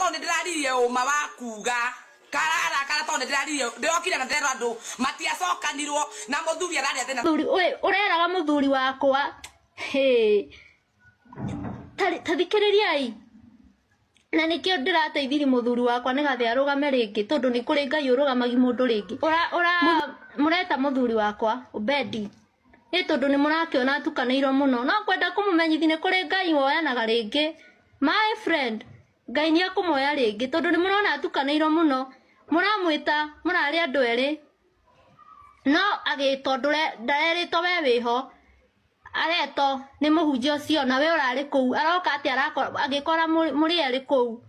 Tondũ nĩ ndĩraririe ũma wa kuga kararakara tondũ nĩ ndĩraririe, ndĩrokire na ndĩrerwo andũ matiacokanirwo na mũthuri ararĩa thĩna. Mũthuri ũyũ ũreraga mũthuri wakwa. Hĩ. Ta thikĩrĩriai. Na nĩkĩo ndĩrateithirie mũthuri wakwa nĩgathe arũgame rĩngĩ tondũ nĩ kũrĩ Ngai ũrũgamagi mũndũ rĩngĩ. Ũra ũra mũreta mũthuri wakwa Obedi. Ĩ tondũ nĩ mũrakĩona atukanĩirwo mũno. No ngwenda kũmũmenyithia nĩ kũrĩ Ngai woyanaga rĩngĩ. My friend, Ngai nĩ ekũmoya rĩngĩ tondũ nĩ mũrona atukanĩirwo mũno. Mũramwĩta mũrarĩ andũ erĩ. No agĩtwo ndarerĩtwo we wĩho. Aretwo nĩ mũhunjia ũcio na we ũrarĩ kũu. Aroka atĩa agĩkora mũrĩ erĩ kũu.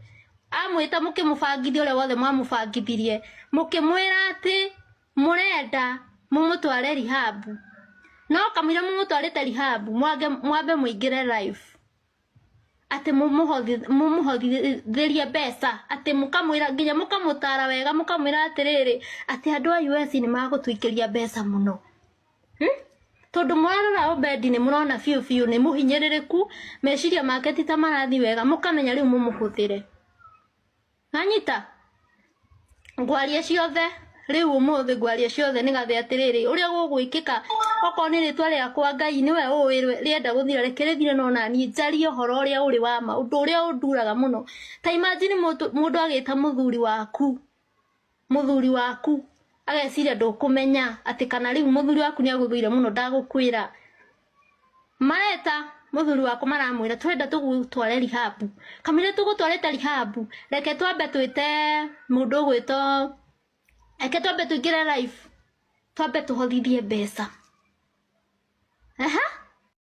Amwĩta mũkĩmũbangithia ũrĩa wothe mwamũbangithirie. Mũkĩmwĩra atĩ mũrenda mũmũtware rehab. No kamũira mũmũtwarĩte rehab mwambe mũingĩre live. Atĩ mũmũhothithĩrie mbeca, atĩ mũkamwĩra nginya mũkamũtara wega mũkamwĩra atĩrĩrĩ, atĩ andũ a US nĩ magũtũikĩria mbeca mũno. Hmm? Tondũ mwarora Obedi nĩ mũrona biũ biũ nĩ mũhinyĩrĩrĩku, meciria make ti ta marathiĩ wega, mũkamenya rĩu mũmũhũthĩre. Anyita ngwaria ciothe rĩu ũmũthĩ ngwaria ciothe nĩ gathe atĩrĩrĩ ũrĩa gũgwĩkĩka okorwo nĩ rĩtwa rĩakwa Ngai nĩwe ũĩ rĩenda gũthira reke rĩthire no naniĩ njarie ũhoro ũrĩa ũrĩ wa ma ũndũ ũrĩa ũnduraga mũno. Ta imagine mũndũ agĩta mũthuri waku, mũthuri waku ageciria ndũkũmenya atĩ kana rĩu mũthuri waku nĩ agũthũire mũno ndagũkwĩra. Mareta mũthuri wakwa maramwĩra tũrenda tũgũtware rehab. Kamũira tũgũtwarĩte rehab reke twambe twĩte mũndũ ũgwĩtwo, reke twambe tũingĩre live twambe tũhothithie mbeca. Aha.